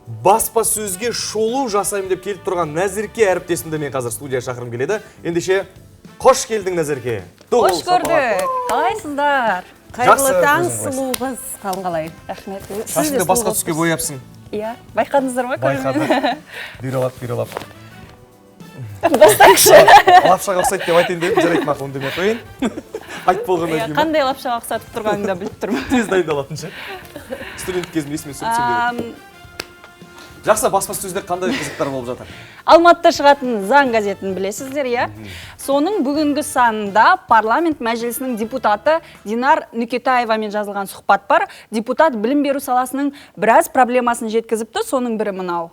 Баспасөзге шолу жасаймын деп келіп тұрған Назерке әріптесімді мен қазір студияға шақырғым келеді. Ендеше, қош келдің, Назерке. Қош көрдік. Қалайсыздар? Қайырлы таң, Өзің. Сұлу қыз, қалың қалай? Рахмет. Сіз де Шашыңды басқа сұлу түске болып бояпсың. тұрсыз. Иә, байқадыңыздар ма, көрермен? Байқадық. Бұйралап, бұйралап. Бастаңызшы. Лапшаға ұқсайды деп айтайын дедім, жарайды, мақұл, үндемей ақ қояйын. Айтып болғаннан Иә, кейін қандай лапшаға ұқсатып тұрғанын да біліп тұрмын. Тез дайындалатын ше. Студент кезімде есіме түсіріп деп. Жақсы, баспасөзде қандай қызықтар болып жатыр? Алматыда шығатын «Заң» газетін білесіздер, иә? Соның бүгінгі санында парламент мәжілісінің депутаты Динар Нүкетаевамен жазылған сұхбат бар. Депутат білім беру саласының біраз проблемасын жеткізіпті, соның бірі мынау.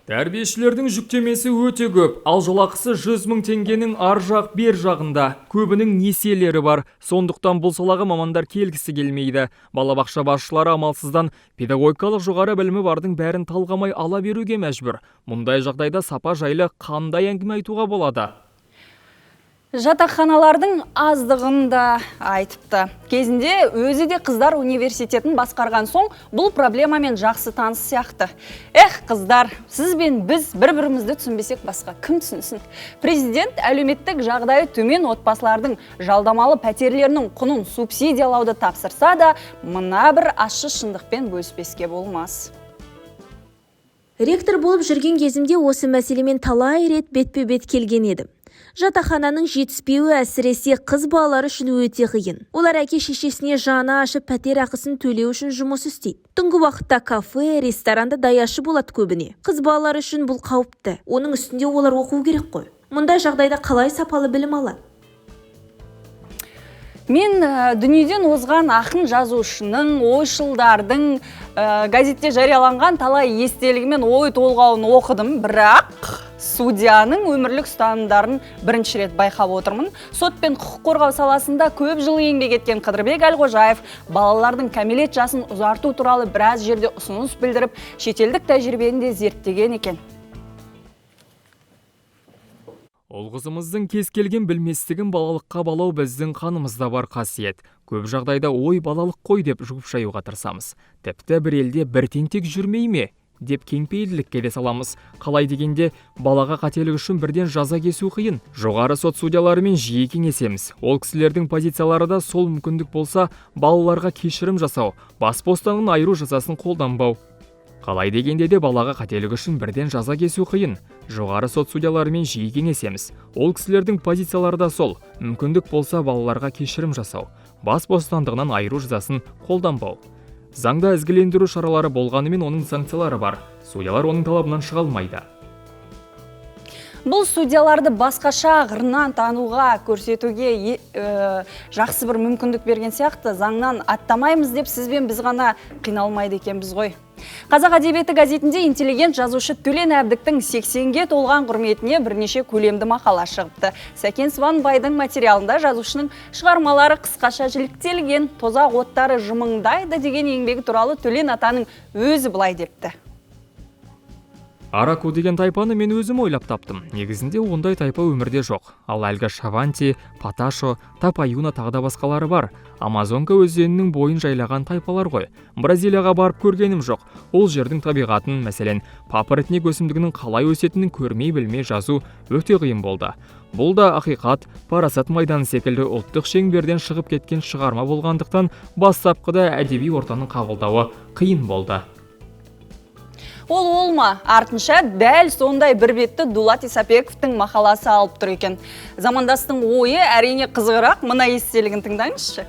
Тәрбиешілердің жүктемесі өте көп, ал жалақысы 100 мың теңгенің ар жақ бер жағында. Көбінің несиелері бар. Сондықтан бұл салаға мамандар келгісі келмейді. Балабақша басшылары амалсыздан педагогикалық жоғары білімі бардың бәрін талғамай ала беруге мәжбүр. Мұндай жағдайда сапа жайлы қандай әңгіме айтуға болады? Жатақханалардың аздығын да айтыпты. Кезінде өзі де қыздар университетін басқарған соң, бұл проблемамен жақсы таныс сияқты. Эх, қыздар, сіз бен біз бір-бірімізді түсінбесек, басқа кім түсінсін? Президент әлеуметтік жағдайы төмен отбасылардың жалдамалы пәтерлерінің құнын субсидиялауды тапсырса да, мына бір ащы шындықпен бөліспеске болмас. Ректор болып жүрген кезімде осы мәселемен талай рет бетпе-бет келген едім. Жатақхананың жетіспеуі әсіресе қыз балалар үшін өте қиын. Олар әке шешесіне жаны ашып, пәтер ақысын төлеу үшін жұмыс істейді. Түнгі уақытта кафе, ресторанда даяшы болады көбіне. Қыз балалар үшін бұл қауіпті. Оның үстінде олар оқу керек қой. Мұндай жағдайда қалай сапалы білім алады? Мен дүниеден озған ақын жазушының, ойшылдардың газетте жарияланған талай естелігі мен ой толғауын оқыдым, бірақ судьяның өмірлік ұстанымдарын бірінші рет байқап отырмын. Сот пен құқық қорғау саласында көп жыл еңбек еткен Қыдырбек Әлқожаев балалардың кәмелет жасын ұзарту туралы біраз жерде ұсыныс білдіріп, шетелдік тәжірибені де зерттеген екен. Ұл қызымыздың кез келген білместігін балалыққа балау біздің қанымызда бар қасиет. Көп жағдайда «ой, балалық қой» деп жуып шаюға тырысамыз. Тіпті «бір елде бір тентек жүрмей ме» деп кеңпейілділікке де саламыз. Қалай дегенде, балаға қателік үшін бірден жаза кесу қиын. Жоғары сот судьяларымен жиі кеңесеміз. Ол кісілердің позициялары да сол: мүмкіндік болса, балаларға кешірім жасау, бас бостандығынан айыру жазасын қолданбау. Қалай дегенде де, балаға қателік үшін бірден жаза кесу қиын. Жоғары сот судьяларымен жиі кеңесеміз. Ол кісілердің позициялары да сол: мүмкіндік болса, балаларға кешірім жасау, бас бостандығынан айыру жазасын қолданбау. Заңда ізгілендіру шаралары болғанымен, оның санкциялары бар. Судьялар оның талабынан шыға алмайды. Бұл судьяларды басқаша қырынан тануға, көрсетуге жақсы бір мүмкіндік берген сияқты. Заңнан аттамаймыз деп сіз бен біз ғана қиналмайды екенбіз ғой. «Қазақ әдебиеті» газетінде интеллигент жазушы Төлен Әбдіктің 80-ге толған құрметіне бірнеше көлемді мақала шығыпты. Сәкен Сванбайдың материалында жазушының шығармалары қысқаша жіліктелген. «Тозақ оттары жымыңдайды» деген еңбегі туралы Төлен атаның өзі былай депті. Араку деген тайпаны мен өзім ойлап таптым. Негізінде ондай тайпа өмірде жоқ. Ал әлгі Шаванти, Паташо, Тапаюна, тағы да басқалары бар. Амазонка өзенінің бойын жайлаған тайпалар ғой. Бразилияға барып көргенім жоқ. Ол жердің табиғатын, мәселен, папоротник өсімдігінің қалай өсетінін көрмей, білмей жазу өте қиын болды. Бұл да ақиқат, парасат майданы секілді ұлттық шеңберден шығып кеткен шығарма болғандықтан, бастапқыда әдеби ортаның қабылдауы қиын болды. Ол ол ма? Артынша дәл сондай бір бетті Дулат Исабековтің мақаласы алып тұр екен. Замандастың ойы әрине қызығырақ, мына естелігін тыңдаңызшы.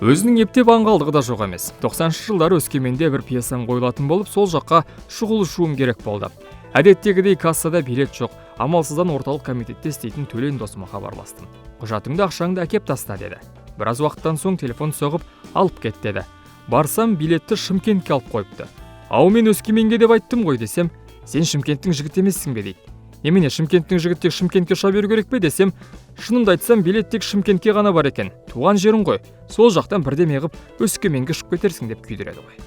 Өзінің ептеп аңғалдығы да жоқ емес. 90 жылдары Өскеменде бір пьесам қойылатын болып, сол жаққа шұғыл ұшуым керек болды. Әдеттегідей кассада билет жоқ. Амалсыздан орталық комитетте істейтін Төлен досыма хабарластым. «Құжатыңды, ақшаңды әкеп таста», – деді. Біраз уақыттан соң телефон соғып, «алып кет» деді. Барсам, билетті Шымкентке алып қойыпты. «Ау, мен Өскеменге деп айттым ғой» десем, «сен Шымкенттің жігіті емессің бе?» дейді. «Немене, Шымкенттің жігіті тек Шымкентке ұша беру керек пе?» десем, «шынымды айтсам, билет тек Шымкентке ғана бар екен, туған жерің ғой, сол жақтан бірдеме қылып Өскеменге ұшып кетерсің» деп күйдіреді ғой.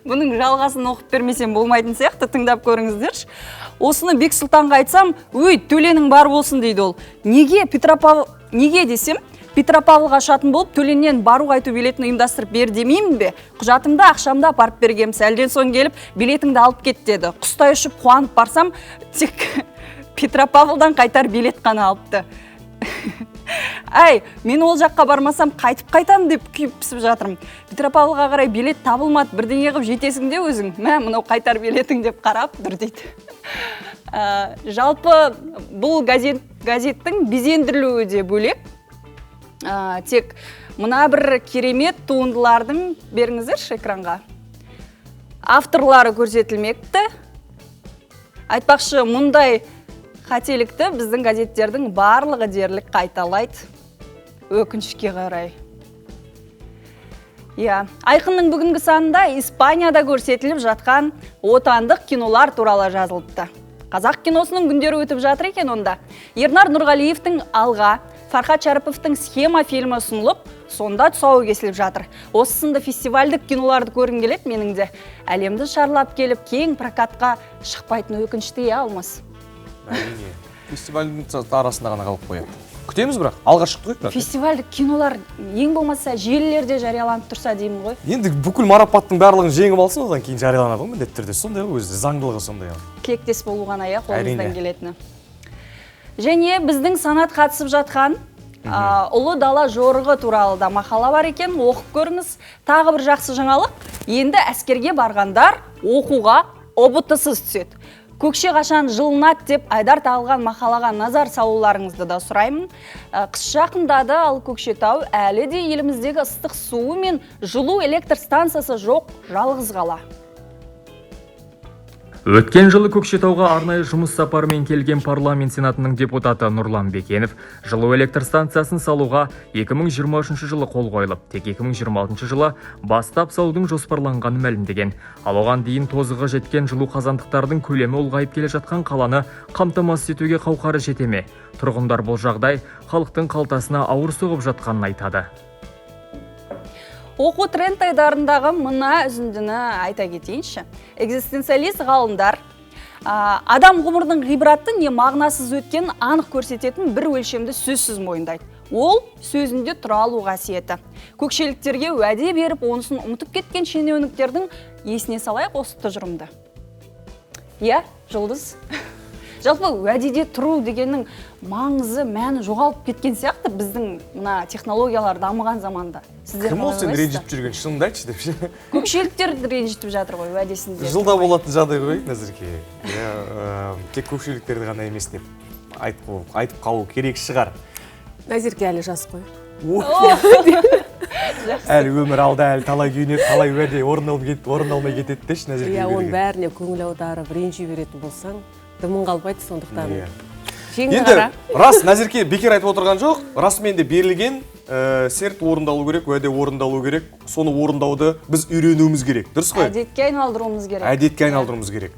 Бұның жалғасын оқып бермесем болмайтын сияқты, тыңдап көріңіздерші. Осыны Бексұлтанға айтсам, «өй, Төленің бар болсын» дейді ол. Неге Петропавл, неге десем, Петропавлға ұшатын болып, Төленнен бару қайту билетін ұйымдастырып бер демеймін бе? Құжатымды, ақшамды апарып бергем. Сәлден соң келіп, билетіңді алып кет деді. Құстай ұшып қуанып барсам, тек Петропавлдан қайтар билет қана алыпты. Әй, мен ол жаққа бармасам қайтып қайтам деп күйіп пісіп жатырмын. Петропавлға қарай билет табылмады, бірдеңе қылып жетесің де өзің. Мә, мынау қайтар билетің деп қарап тұр дейді. Жалпы бұл газеттің безендірілуі де бөлек. Тек мына бір керемет туындылардың, беріңіздерші экранға, авторлары көрсетілмекті. Айтпақшы, мұндай қателікті біздің газеттердің барлығы дерлік қайталайды, өкінішке қарай. Иә, Айқынның бүгінгі санында Испанияда көрсетіліп жатқан отандық кинолар туралы жазылыпты. Қазақ киносының күндері өтіп жатыр екен онда. Ернар Нұрғалиевтің Алға, Фархат Шәріповтің Схема фильмі ұсынылып, сонда тұсауы кесіліп жатыр. Осы сынды фестивальдік киноларды көргім келеді менің де. Әлемді шарлап келіп, кең прокатқа шықпайтын өкінішті, иә, Алмас? Әрине, фестивальдің арасында ғана қалып қояды. Күтеміз бірақ, алға шықты ғой бірақ. Фестивальдік кинолар ең болмаса желілерде жарияланып тұрса деймін ғой. Енді бүкіл марапаттың барлығын жеңіп алсын, одан кейін жарияланады ғой міндетті түрде. Сондай ғой өзі, заңдылығы сондай ғой. Тілектес болу ғана, иә, қолымыздан Әрине. келетіні. Және біздің Санат қатысып жатқан Ұлы дала жорығы туралы да мақала бар екен, оқып көріңіз. Тағы бір жақсы жаңалық, енді әскерге барғандар оқуға ҰБТ-сыз түседі. Көкше қашан жылынады деп айдар тағылған мақалаға назар салуларыңызды да сұраймын. Қыс жақындады, ал Көкшетау әлі де еліміздегі ыстық суы мен жылу электр станциясы жоқ жалғыз қала. Өткен жылы Көкшетауға арнайы жұмыс сапарымен келген парламент сенатының депутаты Нұрлан Бекенов жылу электр станциясын салуға 2023 жылы қол қойылып, тек 2026 жылы бастап салудың жоспарланғанын мәлімдеген. Ал оған дейін тозығы жеткен жылу қазандықтардың көлемі ұлғайып келе жатқан қаланы қамтамасыз етуге қауқары жете ме? Тұрғындар бұл жағдай халықтың қалтасына ауыр соғып жатқанын айтады. Оқу тренд айдарындағы мына үзіндіні айта кетейінші. Экзистенциалист ғалымдар адам ғұмырының ғибратты не мағынасыз өткенін анық көрсететін бір өлшемді сөзсіз мойындайды. Ол сөзінде тұра алу қасиеті. Көкшеліктерге уәде беріп, онысын ұмытып кеткен шенеуніктердің есіне салайық осы тұжырымды. Иә, Жұлдыз? Жалпы уәдеде тұру дегеннің маңызы, мәні жоғалып кеткен сияқты біздің мына технологиялар дамыған заманда. Сіздер Кім ол қалай сені ойлайсыздар? ренжітіп жүрген, шынымды айтшы деп ше. Көкшеліктерді ренжітіп жатыр ғой уәдесінде. Жылда болатын жағдай ғой, Назерке. Иә, тек көкшеліктерді ғана емес деп айтып қалу керек шығар. Назерке әлі жас қой. Әлі өмір алда, әлі талай күйінеді, талай уәде орындалмай кетеді деші Назерке. Иә, оның бәріне көңіл аударып, ренжи беретін болсаң, дымың қалмайды, сондықтан. Иә. Жеңіл Енді қара. рас, Назерке бекер айтып отырған жоқ, расымен де берілген серт орындалу керек, уәде орындалу керек. Соны орындауды біз үйренуіміз керек. Дұрыс қой? Әдетке айналдыруымыз керек. Әдетке айналдыруымыз керек.